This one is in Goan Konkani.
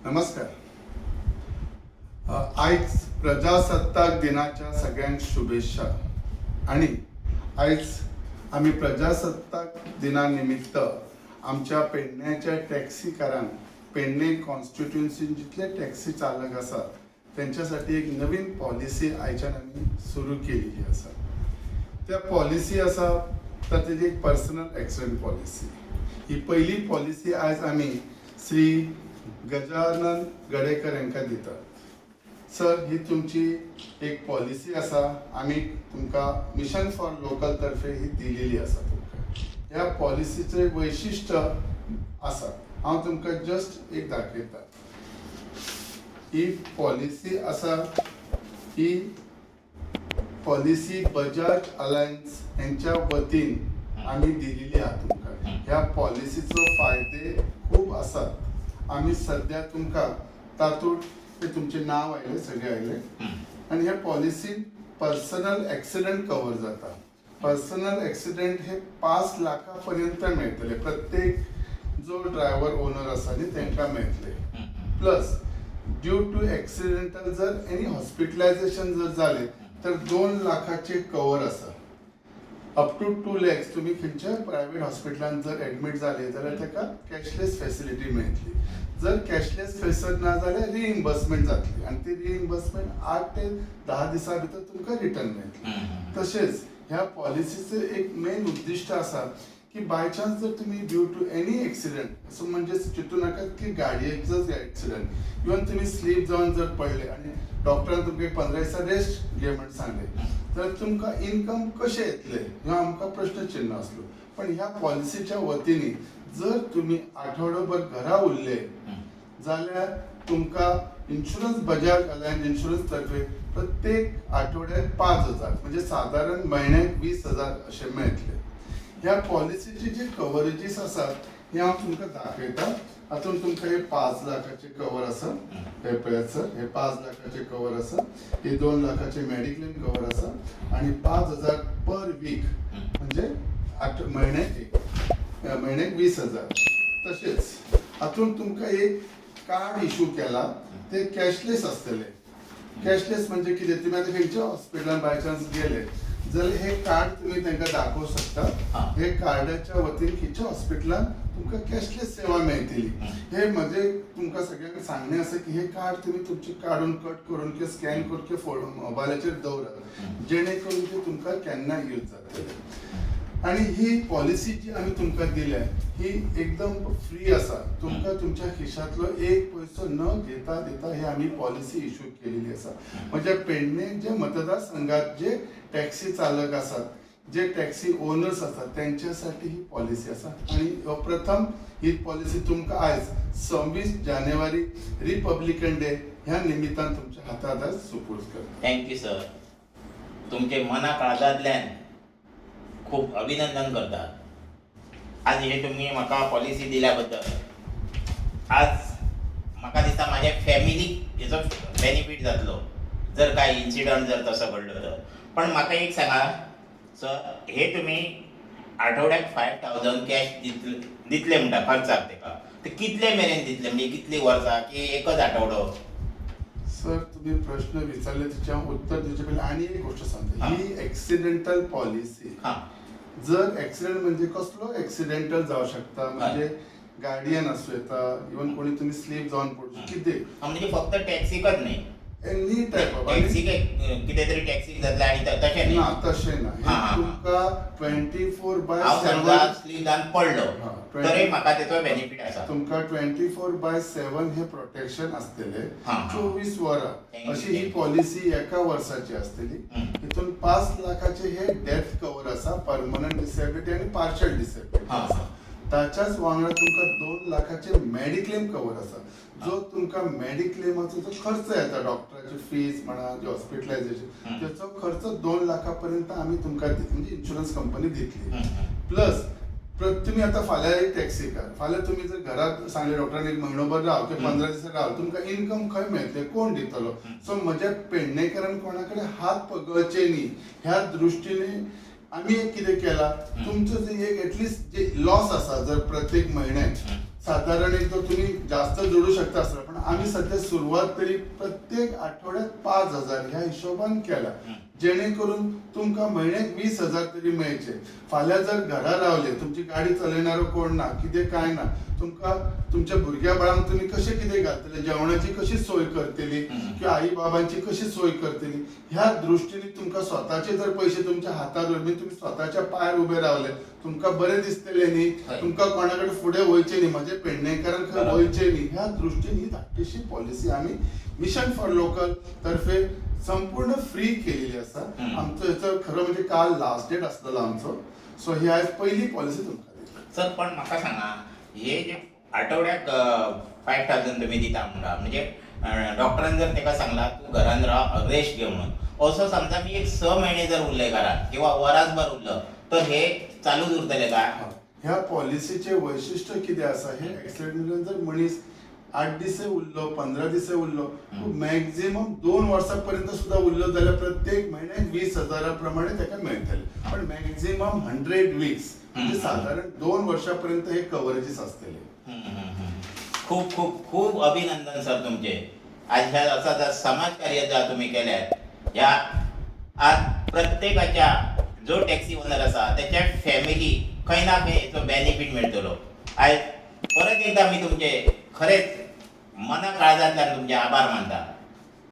नमस्कार. आयज प्रजासत्ताक दिनाच्या सगळ्यांक शुभेच्छा आणि आयज आमी प्रजासत्ताक दिना निमित्त आमच्या पेडण्याच्या टॅक्सीकारांक, पेडणे कॉन्स्टिट्युन्सीन जितले टॅक्सी चालक आसात त्यांच्यासाठी एक नवीन पॉलिसी आयच्यान आमी सुरू केलेली आसा. त्या पॉलिसी आसा तर तेजी एक पर्सनल एक्सिडंट पॉलिसी. ही पहिली पॉलिसी आयज आमी श्री गजानन गडेकर हांकां दितात. सर, ही तुमची एक पॉलिसी आसा. आमी तुमकां मिशन फॉर लोकल तर्फे ही दिलेली आसा. तुमकां ह्या पॉलिसीचे वैशिश्ट आसा, हांव तुमकां जस्ट एक दाखयता. ही पॉलिसी आसा, ही पॉलिसी बजाज अलायन्स हेंच्या वतीन आमी दिलेली आहा तुमकां. ह्या पॉलिसीचो फायदे खूब आसात. आमी सद्या तुमकां तातूंत ते तुमचें नांव आयलें, सगळें आयलें आनी ह्या पॉलिसीन पर्सनल एक्सिडंट कवर जाता. पर्सनल एक्सिडंट हे 5 लाखा पर्यंत मेळटले. प्रत्येक जो ड्रायव्हर ओनर आसा न्ही, तांकां मेळटले. प्लस ड्यू टू एक्सिडेंटल जर एनी हॉस्पिटलायझेशन जर जालें तर 2 लाखाचे कवर आसा. अप टू 2 लॅक्स तुम्ही खंयच्याय प्रायव्हेट हॉस्पिटलान जर एडमीट जाले जाल्यार ताका कॅशलेस फॅसिलिटी मेळटली. जर कॅशलेस फॅसिलिटी ना जाल्यार रिइम्बर्समेंट जातली आनी ती रिइम्बर्समेंट 8 ते 10 दिसां भितर तुमकां रिटर्न मेळटली. तशेंच ह्या पॉलिसीचें एक मेन उद्दिश्ट आसा की बाय चान्स जर तुमी ड्यू टू एनी एक्सिडंट, असो म्हणजे चिंतू नाका की गाडयेचोच एक्सिडंट, इवन तुमी स्लीप जावन जर पडले आनी डॉक्टरान तुमकां एक 15 दिसां रेस्ट घे म्हण सांगलें तर तुमकां इनकम कशें येतलें, ह्यो आमकां प्रश्न चिन्ह आसलो. पण ह्या पॉलिसीच्या वतीने जर तुमी आठवडोभर घरा उरले जाल्यार तुमकां इन्शुरन्स बजाज अलायन्स इन्शुरन्स तर्फे प्रत्येक आठवड्याक 5,000, म्हणजे सादारण म्हयन्याक 20,000 अशे मेळटले. ह्या पॉलिसीचे जे कवरेजीस आसात हे हांव तुमकां दाखयता. हातूंत तुमकां हे 5 लाखाचे कवर आसा. हे पळयात सर, हे 5 लाखाचे कवर आसा, हे 2 लाखाचे मेडिक्लेम कवर आसा आणि 5,000 पर वीक, म्हणजे आठ म्हयन्याक एक म्हयन्याक 20,000. तशेंच हातूंत तुमकां एक कार्ड इशू केला, ते कॅशलेस आसतले. कॅशलेस म्हणजे कितें? तुमी आतां खंयच्या हॉस्पिटलान बाय चान्स गेले जाल्यार हे कार्ड तुमी तांकां दाखोवंक शकता. हे कार्डाच्या वतीन खंयच्या हॉस्पिटलान तुमकां कॅशलेस सेवा मेळटली. हे म्हजे तुमकां सगळ्यांक सांगणें आसा की हे कार्ड तुमी तुमचे काडून, कट करून किंवा स्कॅन करून किंवा फोन मोबायलाचेर दवरात, जेणे करून ते तुमकां केन्ना यूज जातले. आणि ही पॉलिसी जी आमी तुमकां दिल्या ही एकदम फ्री आसा. तुमकां तुमच्या खिशांतलो एक पयसो न घेता दिता ही आमी पॉलिसी इशू केलेली आसा. म्हणजे पेडणे जे मतदारसंघात जे टॅक्सी चालक आसात, जे टॅक्सी ओनर्स आसात, त्यांच्यासाठी ही पॉलिसी आसा. आणि प्रथम ही पॉलिसी तुमकां आयज 26 जानेवारी रिपब्लिकन डे ह्या निमित्तान तुमच्या हातात आयज सुपूर्द करता. Thank you sir. तुमचे मना काळजांतल्यान खूब अभिनंदन करता आज हे तुम्ही म्हाका पॉलिसी दिल्या बद्दल. आज म्हाका दिसता माझ्या फॅमिलीक हेचो बेनिफीट जातलो, जर काय इन्सिडंट जर तसो घडलो तर. पण म्हाका एक सांगा सर, हे तुम्ही आठवड्याक 5,000 कॅश दितले दितले म्हणटा खर्चाक तेका, ते कितले मेरेन दितले? म्हणजे कितली वर्सां की एकच आठवडो? सर, तुम्ही प्रश्न विचारले त्याचे हांव उत्तर दिवचे पयलीं आनी एक गोष्ट सांगता. ही एक्सिडेंटल पॉलिसी. जर एक्सिडेंट म्हणजे कसलो एक्सिडेंटल जावं शकता, म्हणजे गाडयेन आसूं येता, इवन कोणी तुमी स्लीप जावन पडूं, कितें. म्हणजे फक्त टॅक्सीकच न्ही? Any type of. टॅक्सीक कितें तरी टॅक्सीक जातलें आनी तशें न्ही? ना, तशें ना. हा, हा, हा. हे तुमकां 24 बाय हांव समजा 7 स्लीप जावन पडलो तरी म्हाका तेचो बेनिफीट आसा. तुमकां 24/7 हे प्रोटेक्शन आसतले. हा, हा. 24 वरां. Thank you, अशी ही thank you. Policy एका वर्साची आसतली. हितून 5 लाखाचे हे डेथ कवर आसा, परमनंट डिसेबिलिटी आनी पार्शल डिसेबिलिटी आसा. ताच्याच वांगडा तुमकां 2 लाखाचे मेडिक्लेम कवर आसा. जो तुमकां मेडिक्लेमाचो जो खर्च येता, डॉक्टराची फीज म्हणा, जे हॉस्पिटलायझेशन, त्याचो खर्च 2 लाखा पर्यंत आमी तुमकां म्हणजे इन्शुरन्स कंपनी दितली. प्लस तुम्ही आता फाल्यां एक टॅक्सीकार, फाल्यां तुमी जर घरात सांगले डॉक्टरान एक म्हयनोभर राव किंवा 15 दिसां राव, तुमकां इनकम खंय मेळटले, कोण दितलो? सो म्हज्या पेडणेकरान कोणा कडेन हात पगळचे न्ही ह्या दृश्टीने आमी एक कितें केला, तुमचो जे एक एटलिस्ट जे लॉस आसा जर प्रत्येक म्हयन्याक साधारण एक तो तुम्ही जास्त जोडू शकता आसता, पण आम्ही सध्या सुरवात तरी प्रत्येक आठवड्यात 5,000 ह्या हिशोबान केला, जेणेकरून तुमकां म्हयन्याक 20,000 तरी मेळचे. फाल्यां जर घरा रावले, तुमची गाडी चलयणारो कोण ना, कितें काय ना, तुमकां तुमच्या भुरग्या बाळांक तुमी कशें कितें घालतले, जेवणाची कशी सोय करतली किंवा आई बाबांची कशी सोय करतली, ह्या दृष्टीने तुमकां स्वताचे जर पैसे तुमच्या हातात उरले, तुम्ही स्वताच्या पायार उबे रावले, तुमकां बरें दिसतलें न्ही. तुमकां कोणा कडेन फुडें वयचें न्ही, म्हजे पेडणेकारांक खंय वयचें न्ही, ह्या दृष्टीन ही धाकटीशी पॉलिसी आमी मिशन फॉर लोकल तर्फे संपूर्ण फ्री केलेली आसा. आमचो हेचो खरो म्हणजे काल लास्ट डेट आसलेलो आमचो, सो ही आयज पयली पॉलिसी तुमकां दिली. सर, पण म्हाका सांगा, हे जे आठवड्याक 5,000 तुमी दिता म्हणटा, म्हणजे डॉक्टरान जर ताका सांगला तूं घरान राव, रेस्ट घे म्हणून, असो समजा मी एक 6 म्हयने जर उरले घरात किंवा वरासभर उरलं तर हे चालूच उरतले काय? ह्या पॉलिसीचे वैशिष्ट्य कितें आसा, हे एक्सिडेंटान जर मनीस 8 दीसय उरलो, 15 दीसय उरलो, मॅक्झिमम 2 वर्सां पर्यंत सुद्दां उरलो जाल्यार प्रत्येक म्हयन्याक 20,000 प्रमाणे ताका मेळटले. पण मॅक्झिमम 100 वीक्स, म्हणजे साधारण 2 वर्षां पर्यंत हे कव्हरेजीस आसतले. हम्म, हम्म, हम्म. खूप खूप खूप अभिनंदन सर तुमचे. आज ह्या असा जा समाज कार्य ज्या तुम्ही केल्यात, ह्या आज प्रत्येकाच्या जो टॅक्सी ओनर आसा त्याच्या फॅमिली खंय ना खंय हेचो बेनिफीट मेळटलो. आयज परत एकदा मी तुमचे खरेंच मना काळजांतल्यान तुमचे आभार मानता.